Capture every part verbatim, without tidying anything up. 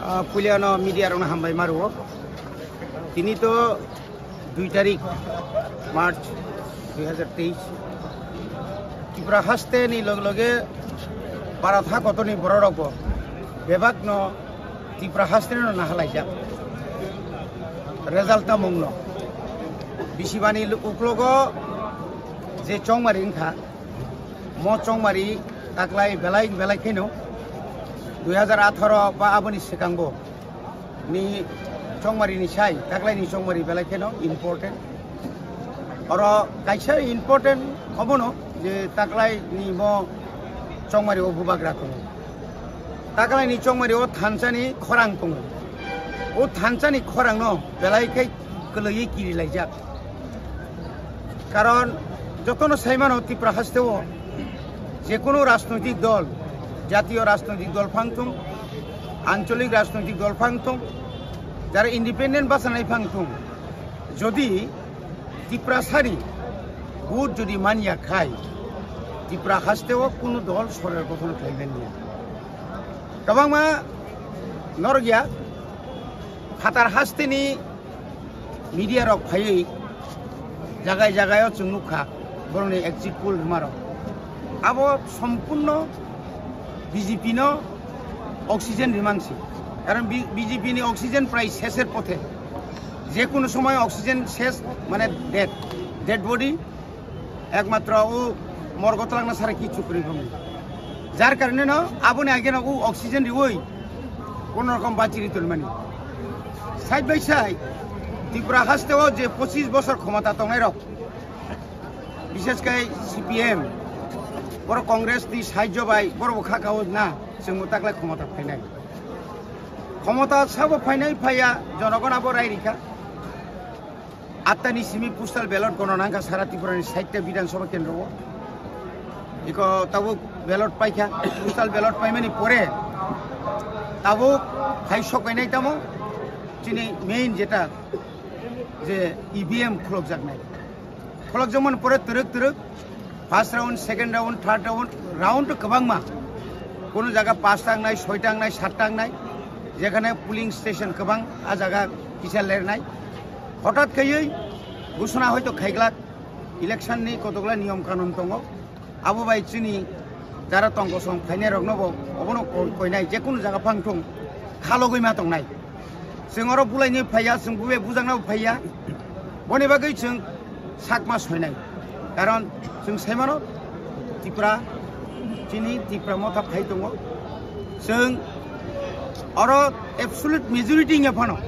Ah, puilano media rokno hambai mario. Tini to dui tarik March dui hajar teis. Tripura haste ni loge loge Bharat hakotoni borok rokbo bebak no Tripura haste no nahalaijak. Result no mungno. Bisibani uklogo je chongmari wngkha, mo chongmari taklai belai belai kheno dui hajar atharo ba aboni swkangbo ni chongmari ni sai taklai ni chongmari belai kheno important. Oro kaisa important obono je taklai ni mo chongmari o bubagra tongo. Taklai ni chongmari o thansa ni khorang tongo. O thansa ni khorang no belai khai kwlwi kiri laijak. Karon jotono saimano Tripura haste o je kunu rajnoitik dol, jatiyo rajnoitik dol phang thung, ancholik rajnoitik dol phang thung, jara independent bachanai phang thung, jodi Tiprasani vote jodi manya khai, Tripura haste o kunu dol sorkar gothon khlai manya. Kwbangma norok ya phatar haste ni media rok phaiwi jagai jagai o chwng nukha borokni exit poll rwma rok. Abo sompurno B J P no oxygen rimang si. Karon B-, B J P ni oxygen prai seser pothe. Je kono somoy oxygen ses mane dead, dead body ekmatro o morgo twlangna sara kichu kwrwi bwmwi. Jar karone no aboni age no o oxygen riwi kono rokom bachiri tongmani. Side by side Tripura haste o je pochis bosor khomota tongnai rok, bishes kai C P M, boro Congress ni sahajyo bai boro bo kha kao na chwng bo taklai khomota phainai. Khomota sabo phainai phaiya jonogon abo rai rikha. Attani simi postal ballot gono nangkha sara Tripura ni sait ta Bidhan Sabha kendro o. Iko tabuk ballot paikha, postal ballot paimani pore tabuk hai sokainai tamo chini main jeta je E V M khulokjaknai. Khulokjakmani pore twrwk twrwk first round, second round, third round, round to kwbangma. Kono jaga paanch ta wngnai, soi ta wngnai, sat ta wngnai, jekhane polling station kwbang, a jaga kisa lernai. Hothat khaiwi ghosona hoito khaiglak, election ni kotokla niyom kanun tongo. Abo bai chini jara tong kosong phainai rokno bo obono koi-, koinai, je kono jaga phang thung, khalogwi ma tongnai. Chwng oro bulainwi phaiya, chwng bubai bujaknabo phaiya. Boni bagwi chwng sakma soinai. Karon chwng saimano Tripura, chini Tripura motha phai tongo. Chwng oro absolute majority wngya phano,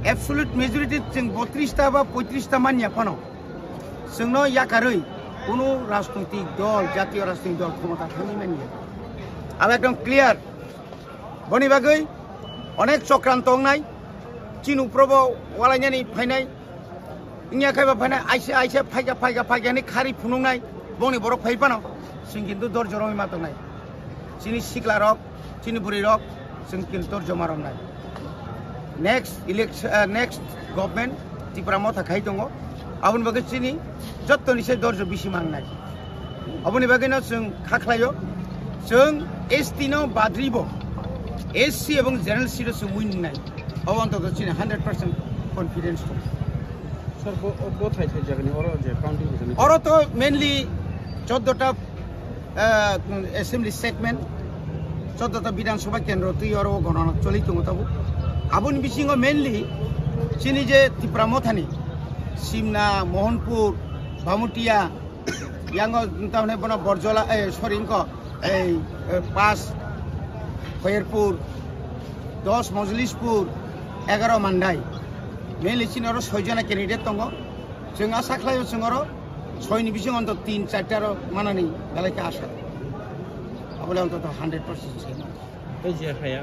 absolute majority chwng botris ta ba poitris ta manya phano, chwngno yakarwi kunu rajnoitik dol, jatiyo rajnoitik dol khomota thangwi manya. Abo ekdom clear. Boni bagwi onek chokranto wngnai, chini uprobo walainani phainai, wngya khaiba phainai, aise aise phaikha phaikha phaikha hinwi khari phunuknai, bongni borok phai phano, chwng kintu dorjo romwi ma tongnai. Chini sikla rok, chini bwrwi rok, chwng kintu dorjo ma romnai. Next election, ah, next government Tripura motha khai tongo, aboni bagwi chini jottoni se dorjo bisi mangnai. Aboni bagwino chwng kha khlaio, chwng S T no badribo S C ebong general seat o chwng win wngnai. Abo ontoto chini hundred percent confidence dong. Sir, bo, o, bo thai thai jagani oro je counting hwnjani. Oro to mainly Choddota, ah, assembly segment, choddota Bidhan Sabha kendro twi oro gonona choli tongo tabuk. Aboni bisingo mainly chini je Tipra Mothani, Simna, Mohanpur, Bhamutia, yango tamne bono Borjola, eh, sorry, inko, ei, eh, pas, Khoyerpur, dos Mojlispur, egaro Mandai. Mainly chini oro soi jona candidate tongo. Chwng asa khlaio chwng oro soi ni bisingo onto tin charta ro manani belai khe asa. Abole onto hundred percent se. Tei je haya.